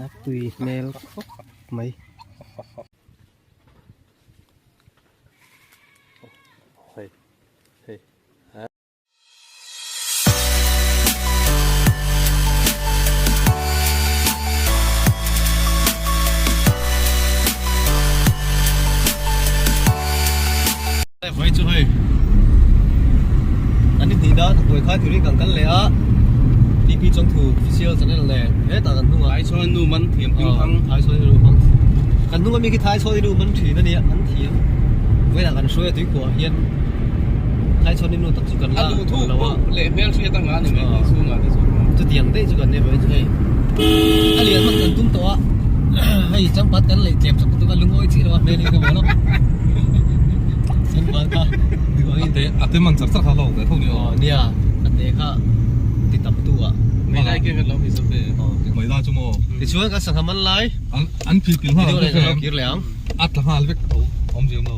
A tui hmel khawp mai. Vai chu hei an ni hnih dan buai khai turin kan kal leh a TP Chawngthu official channel nen hetah kan hnungah Thaisawn nu man thiam hming thang Thaisawn nu man kan hnung ami khi Thaisawn nu man thin a nia an thiam vawiinah kan hruai a tuikhuah hian Thaisawn nu tak chu kan la A duh thuk lo a pawh leh hmel hriat anga a ni mai thei chhungah te chuan chutiang daih chu kan nei vawiin chu hei a lian hman kan tum tawh a hei changpat kan lei tlem chak lutuk a lungawi chiah lo a hmel hi ka mawl a changpat kha duh angin A te a te man char char kha hlawk ve tho ni aw. Aw nia a te kha ti tam tu ah. Mai lai ke kan lo hei zawk e. Mai lai chu maw. Tichuan kan sangha man lai. An an phi pil nghal Video leh kan lo kir leh ang. A tla nghal vek tho awm zia awm lo.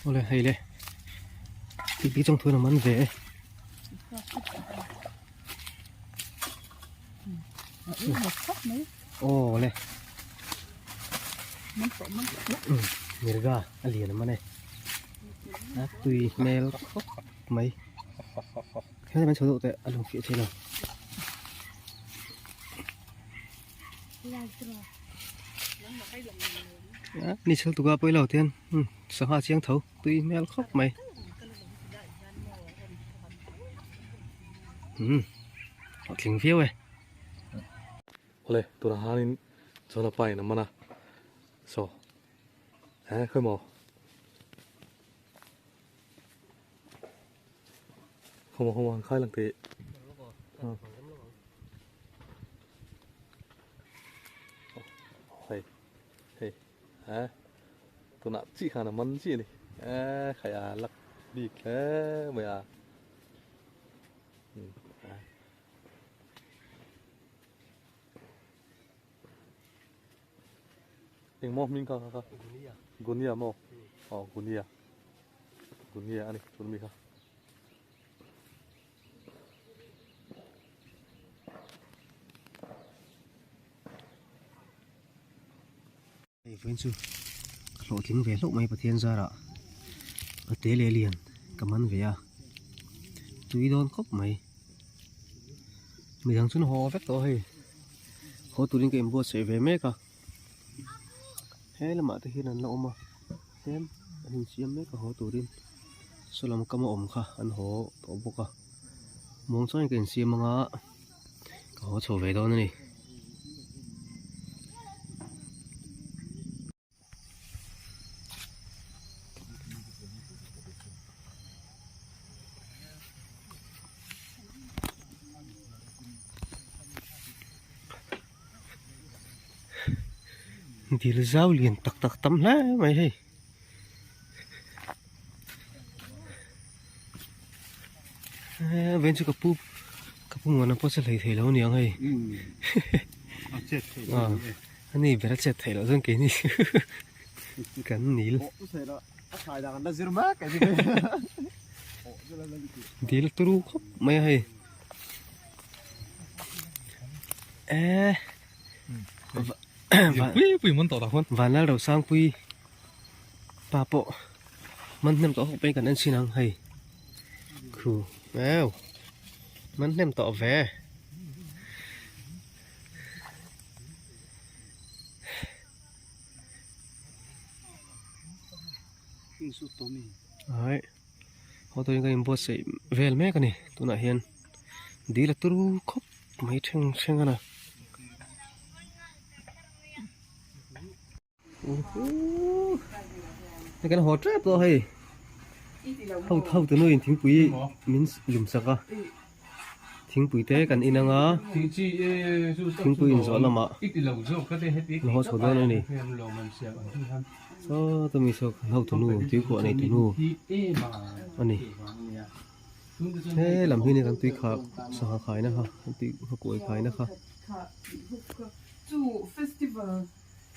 Awle hei le tih bik chawng thun a man ve e. Aw le mirga a lian a man e a tui hmel khawp mai helai kan chho deuh teh a lung fiah thei lo. Ni chhel tuka pawh ilo tian sangha chiang tho tui hmel khawp mai umm a tling viau e. Awle tunah hianin chuan a pa in a man a saw eh khawi maw khawi maw khawi maw an khai lang tih. Hei hei eh tunah chih khan a man chiah a ni eh khai a lak bik hle mai a engmaw hming kha kha kha Gunia maw aw Gunia Gunia a ni tun mi kha. Hei vawiin chu ka hlawhtling ve hlauh mai Pathian zarah a te leh lian ka man ve a tui dawn khawp mai midang chu an haw vek tawh a hei haw turin ka inbuatsaih ve mek a he lamah te hian an la awm a tlem an insiam mek a haw turin saw lam kam a awm kha an haw tawh bawk a muang chuan ka insiam anga ka haw chho ve dawn a ni. Dil zau lian tak tak tam hle mai hei. Ven chu ka pu ka pu muana pawh chu hlei thei lo aniang hei. Ani ber a chet theih loh chuan keini kan nil. Dil turu khawp mai a hei. Eh. Pui pui man tawh dah khuan. Vanlal Rosangpui pa pawh man hnem tawh khawp mai kan en chhin ang hei. Khu eu man hnem tawh ve. Ai haw turin kan inbuatsaih vel mek a ni tunah hian dil a turu khawp mai thleng thleng a na. Hei kan haw tep tawh hei ho ho tunu in thingpui min lum sak a. Thingpui te kan in anga thingpui inzawh lamah an haw chho dawn a ni. Saw tumi saw kan hotunu tuikhuah neitunu a ni. He lam hi kan tui kha sangha khaina kha kan tui nghakuai khaina kha. Chu festival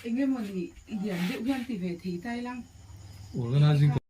eng emawni lian deuh hian ti ve thei ta ila. Organizing.